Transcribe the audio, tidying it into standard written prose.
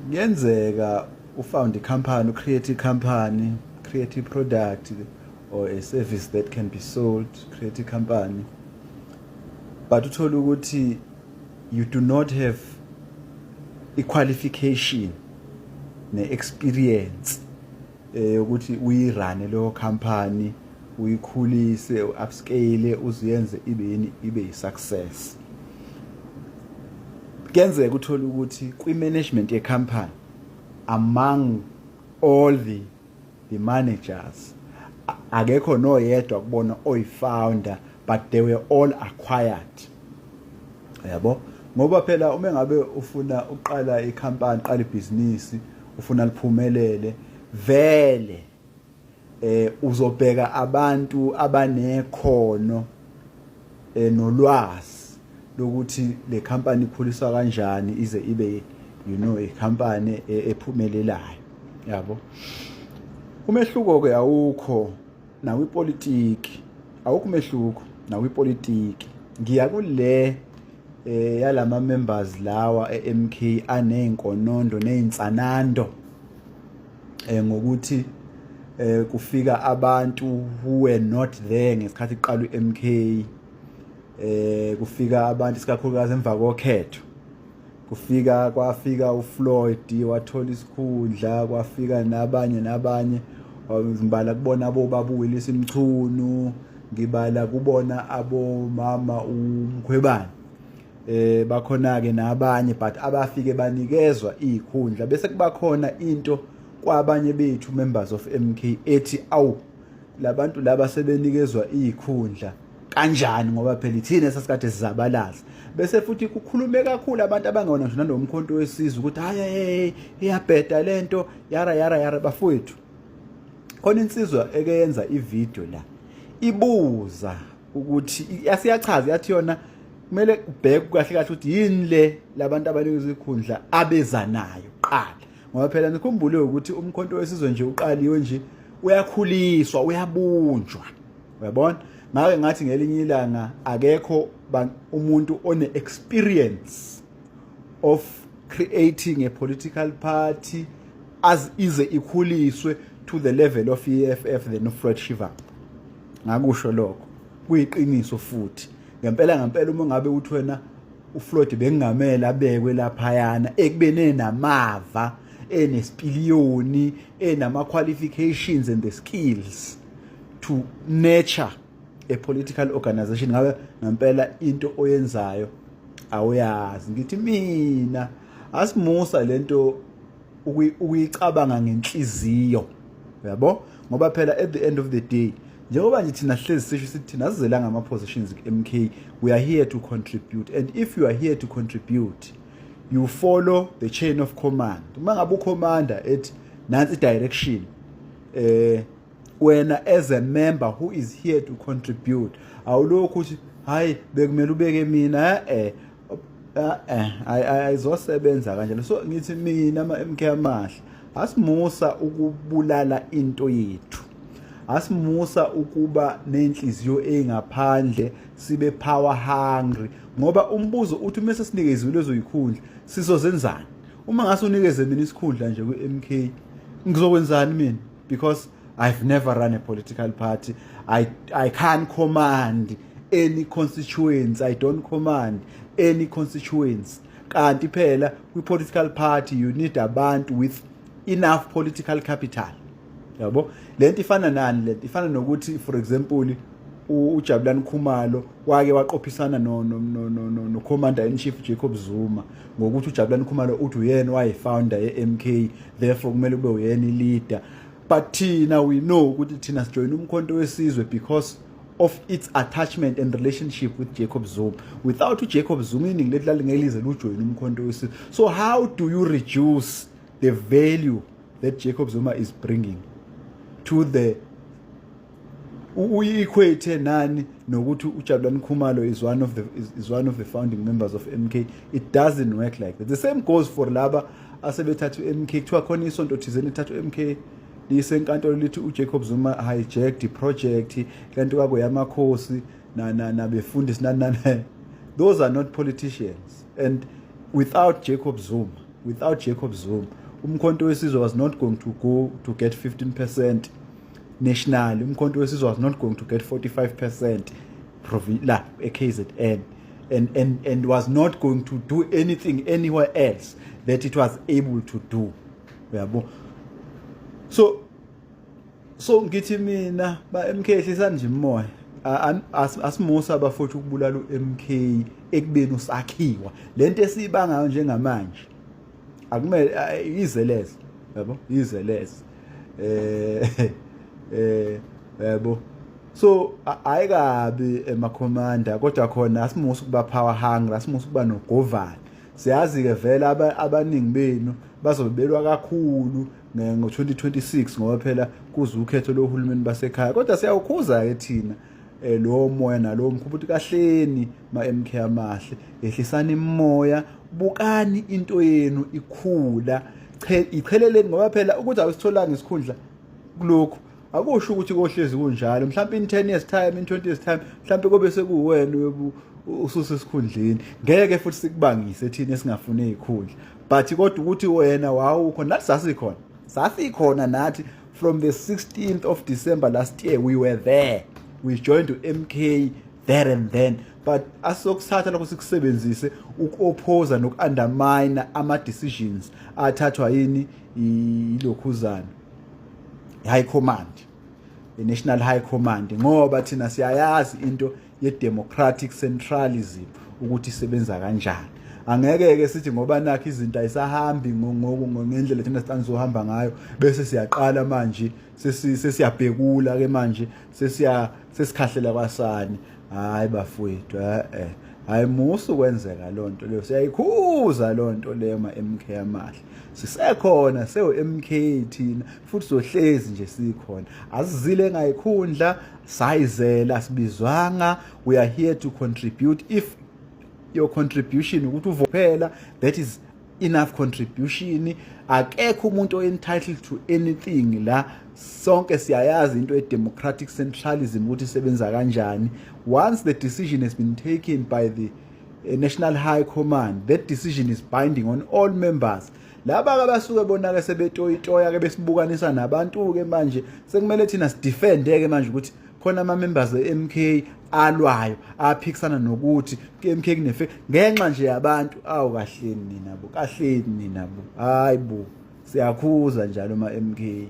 Kuyenzeka ufound i-company, ucreate i-company, create i-product or a service that can be sold, create i-company, but uthole ukuthi you do not have i-qualification ne-experience ukuthi uyirune leyo company, uyikhulise, upscale, uziyenze ibe yini, ibe yi-success. Kuyenzeka uthole ukuthi kwi-management ye-company, among all the managers, akekho noyedwa kubona oyi-founder, but they were all acquired, yabo. Ngoba phela uma ngabe ufuna uqala ikhampani, qala ibhizinisi, ufuna liphumelele vele, uzobheka abantu abanekhono nolwazi lokuthi le company ikhuliswa kanjani ize ibe a company ephumelelayo, yabo. Umehluko ke awukho nakwipolitiki, awukho umehluko nakwipolitiki. Ngiya kule yalama members lawa eMK anenkonondo nezinsanando ngokuthi kufika abantu who were not there ngesikhathi kuqala uMK, kufika abantu isikakhulukazi emva kokhetho, kufika kwafika uFloyd wathola isikhundla, kwafika nabanye nabanye. Ngibala kubona abo Willis Mchunu, ngibala kubona abomama uMkhwebane, bakhona ke nabanye, but abafike banikezwa izikhundla, bese kuba khona into kwabanye bethu members of MK ethi, "Awu, labantu laba sebenikezwa izikhundla kanjani? Ngoba phela ithina sasikade sizabalaza." Bese futhi kukhulume kakhulu abantu abangewona ngisho naloMkhonto Wesizwe ukuthi, "Hayi, hey, iyabheda lento, yara yara yara." Bafowethu, khona insizwa eke yenza ivideo la ibuza ukuthi yasiyachaza, yathi yona kumele ubheke kahle kahle ukuthi yini le labantu abanikeza ikhundla abeza nayo qala, ngoba phela nikhumbule ukuthi uMkhonto Wesizwe nje uqaliwe nje, uyakhuliswa, uyabunjwa, uyabona. Ngake ngathi ngelinye ilanga akekho umuntu one experience of creating a political party as ize ikhuliswe to the level of EFF than uFloyd Shivambu. Ngakusho lokho, kuyiqiniso futhi ngempela ngempela. Uma ngabe uthi wena uFloyd bengingamela abekwe laphayana ekubeni enamava, enesipiliyoni, enama qualifications and the skills to nurture a political organization, ngabe ngempela into oyenzayo awuyazi. Ngithi mina asimusa lento ukuyicabanga ngenhliziyo, uyabo, ngoba phela at the end of the day, njengoba nje thina hlezi sisho sithi thina asizelanga ama positions ku-MK, we are here to contribute, and if you are here to contribute, you follow the chain of command. Uma ngabe ucommander ethi nansi direction, wena as a member who is here to contribute, awulokhu uthi, "Hayi, bekumele ubeke mina." Ayizosebenza kanjalo. So ngithi mina, ama MK amahle, asimusa ukubulala into yethu, asimusa ukuba nenhliziyo engaphandle, sibe power hungry, ngoba umbuzo uthi uma sesinikezwe lezo yikhundla sizozenzani? Uma ngase unikeze mina isikhundla nje kwi-MK, ngizokwenzani mina? Because I've never run a political party. I can't command any constituents, I don't command any constituents. Kanti phela kwi-political party you need abantu with enough political capital, yabo. Lento ifana nani? Lento ifana nokuthi, for example, uJabulani Khumalo wake waqophisana no Commander in Chief Jacob Zuma ngokuthi uJabulani Khumalo uthi uyena wayi-founder ye-MK, therefore kumele kube uyena i-leader. But thina we know ukuthi thina sijoyina uMkhonto Wesizwe because of its attachment and relationship with Jacob Zuma. Without uJacob Zuma, iningi lethu lalingelize lujoyina uMkhonto Wesizwe. So how do you reduce the value that Jacob Zuma is bringing to the uyi-equate nani nokuthi uJabulani Khumalo is one of the founding members of MK? It doesn't work like that. The same goes for laba asebethatha uMK. Kuthiwa khona isonto thizeni lithatha uMK lisenkantolo, lithi uJacob Zuma hijacked i-project kanti kwako yamakhosi na nabefundisi nani nani. Those are not politicians, and without Jacob Zuma Without Jacob Zuma, uMkhonto weSizwe was not going to go to get 15% nationally. UMkhonto weSizwe was not going to get 45% la e-KZN and was not going to do anything anywhere else that it was able to do, uyabo. So ngithi mina, ba MK, hlisani nje imoya. Asimusa abafowethu ukubulala uMK ekubeni usakhiwa. Lento esiyibangayo njengamanje akumele izeleze, yabo, izeleze, yabo. So ayikabi emakhomanda, kodwa khona asimusa ukuba power hungry, asimusa ukuba nogovani. Siyazi ke vele abaningi benu bazobe belwa kakhulu ngo-2026, ngoba phela kuze ukhetho lohulumeni basekhaya. Kodwa siyawukhuza ke thina lo moya nalowo mkhuba, ukuthi kahleni, ma MK amahle, ehlisani imoya, bukani into yenu ikhula, icheleleni, ngoba phela ukuthi awusitholanga isikhundla kulokhu akusho ukuthi kohlezi kunjalo. Mhlawumbe in 10 years time, in 20 years time, mhlawumbe kobe sekuwena uyobu ususesikhundleni. Ngeke futhi sikubangise thina esingafuni izikhundla, but kodwa ukuthi wena wawukho, nathi sasikhona, sasikhona nathi from the 16th of December last year. We were there, we joined MK there and then, but asokusatha lokho sikusebenzise uku-opposa noku-undermine ama-decisions athathwa yini, ilokhuzana, high command, i-National High Command, ngoba thina siyayazi into ye-democratic centralism ukuthi isebenza kanjani. Angeke-ke sithi ngoba nakho izinto ayisahambi ngendlela thina sizohamba ngayo, bese siyaqala manje sesiyabhekula-ke manje, sesikhahlela kwasani. Hayi bafowethu, eh hayi, musu kwenzeka loo nto leyo. Siyayikhuza loo nto leyo, ma-MK amahle. Sisekhona, sewu-MK thina futhi sohlezi nje sikhona. Asizile ngayikhundla, sayizela, sibizwanga. We are here to contribute. If your contribution ukuthi uvophela, that is enough contribution. Akekho umuntu entitled to anything la. Sonke siyayazi into ye-democratic centralism ukuthi isebenza kanjani. Once the decision has been taken by the National High Command, that decision is binding on all members. Laba ke basuke bona-ke sebetoyitoya ke, besibukanisa nabantu-ke. Manje sekumele thina sidefende-ke manje ukuthi khona ama-members e-MK alwayo, aphikisana nokuthi ku-MK kunefe ngenxa nje yabantu. Awu, kahleni nina bo, kahleni nina bo, hayi bo, siyakhuza njalo ma-MK.